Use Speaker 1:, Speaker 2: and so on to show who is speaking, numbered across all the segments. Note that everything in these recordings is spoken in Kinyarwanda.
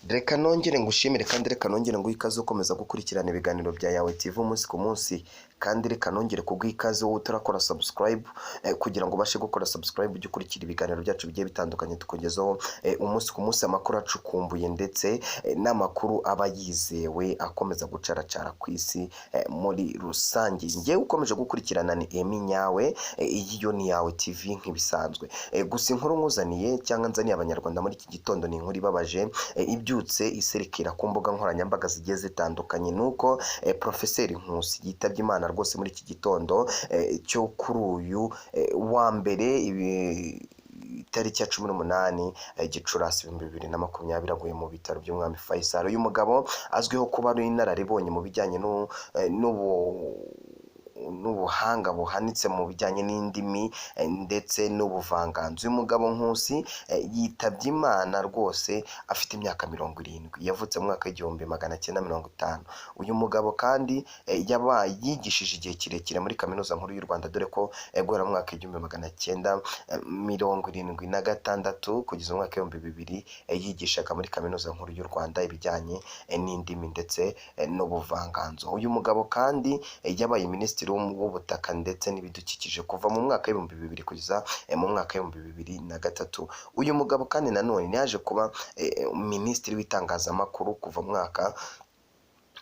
Speaker 1: Reka nongere ngushimire kandi reka nongere nguhe ikaze ukomeza gukurikirana ibiganiro bya Yawe TV umunsi ku munsi, kandi reka nongere kuguha ikaze wowe utarakora subscribe, kugira ngo ubashe gukora subscribe ujye ukurikira ibiganiro byacu bigiye bitandukanye tukugezaho umunsi ku munsi, amakuru acukumbuye ndetse n'amakuru aba yizewe akomeza gucaracara ku isi muri rusange. Ngewe ukomeje gukurikirana ni Emi Nyawe, iyi yo ni Yawe TV nk'ibisanzwe. Gusa inkuru nkuzaniye cyangwa nzaniye Abanyarwanda muri iki gitondo ni inkuru ibabaje, ibyutse iserukira ku mbuga nkoranyambaga zigiye zitandukanye, nuko Profeseri Nkusi yitabye Imana rwose muri iki gitondo cyo kuri uyu wa mbere, itariki ya 18 Gicurasi 2020, aguye mu bitaro by'Umwami Faisal. Uyu mugabo azwiho kuba ari inararibonye mu bijyanye n'ubuhanga buhanitse mu bijyanye n'indimi ndetse n'ubuvanganzo. Uyu mugabo Nkusi yitabye Imana rwose afite imyaka 70, yavutse mu mwaka w'1950. Uyu mugabo kandi yabaye yigishije igihe kirekire muri Kaminuza Nkuru y'u Rwanda, dore ko guhera mu mwaka w'1976 kugeza mu mwaka w'2000 yigishaga muri Kaminuza Nkuru y'u Rwanda ibijyanye n'indimi ndetse n'ubuvanganzo. Uyu mugabo kandi yabaye Minisitiri w'Ubutaka ndetse n'Ibidukikije kuva mu mwaka w'2000 kugeza mu mwaka w'2003. Uyu mugabo kandi nanone yaje kuba Minisitiri w'Itangazamakuru kuva mu mwaka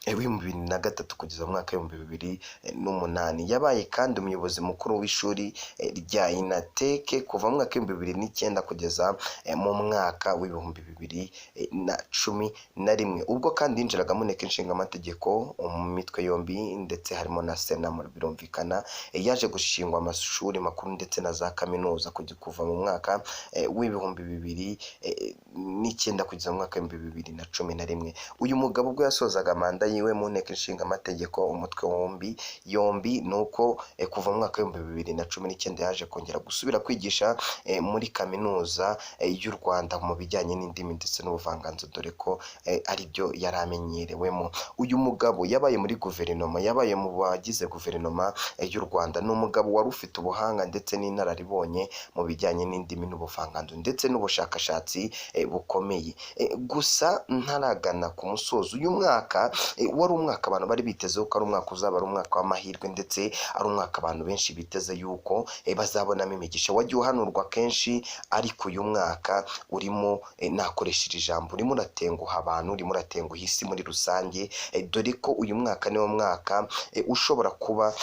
Speaker 1: w'2003 kugeza mu mwaka w'2008. Yabaye kandi umuyobozi mukuru w'ishuri rya INATEK kuva mu mwaka w'2009 kugeza mu mwaka w'2011. Ubwo kandi yinjiraga mu Nteko Ishinga Amategeko mu mitwe yombi ndetse harimo na Sena, birumvikana. Yaje gushingwa amashuri makuru ndetse na za kaminuza kuva mu mwaka w'2009 kugeza mu mwaka w'2011. Uyu mugabo ubwo yasozaga manda yiwe mu Nteko Ishinga Amategeko umutwe wombi yombi, ni uko kuva mu mwaka w'2019 yaje kongera gusubira kwigisha muri Kaminuza y'u Rwanda mu bijyanye n'indimi ndetse n'ubuvanganzo, dore ko ari byo yari amenyerewemo. Uyu mugabo yabaye muri guverinoma, yabaye mu bagize guverinoma y'u Rwanda. Ni umugabo wari ufite ubuhanga ndetse n'inararibonye mu bijyanye n'indimi n'ubuvanganzo ndetse n'ubushakashatsi bukomeye. Gusa ntaragana ku musozo, uyu mwaka wari umwaka abantu bari bitezeho ko ari umwaka uzaba ari umwaka w'amahirwe, ndetse ari umwaka abantu benshi biteze yuko bazabonamo imigisha. Wagiye uhanurwa kenshi, ariko uyu mwaka urimo, nakoresha iri jambo, urimo uratenguha abantu, urimo uratenguha isi muri rusange, dore ko uyu mwaka niwo mwaka ushobora kuba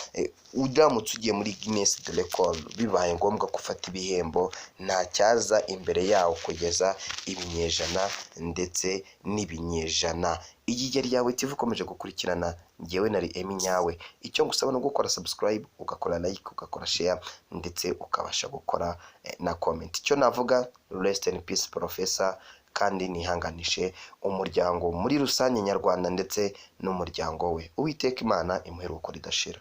Speaker 1: uramutse ugiye muri Guinness de Record bibaye ngombwa ko ufata ibihembo, nta cyaza imbere yawo kugeza ibinyejana ndetse n'ibinyejana. Iyi yari Yawe TV ukomeje gukurikirana, ngewe nari Emi Nyawe. Icyo ngusaba ni ugukora subscribe, ugakora like, ugakora share ndetse ukabasha gukora na comment. Icyo navuga, rest in peace Professor, kandi nihanganishe umuryango muri rusange nyarwanda ndetse n'umuryango we. Uwiteka Imana imuhe iruhuko ridashira.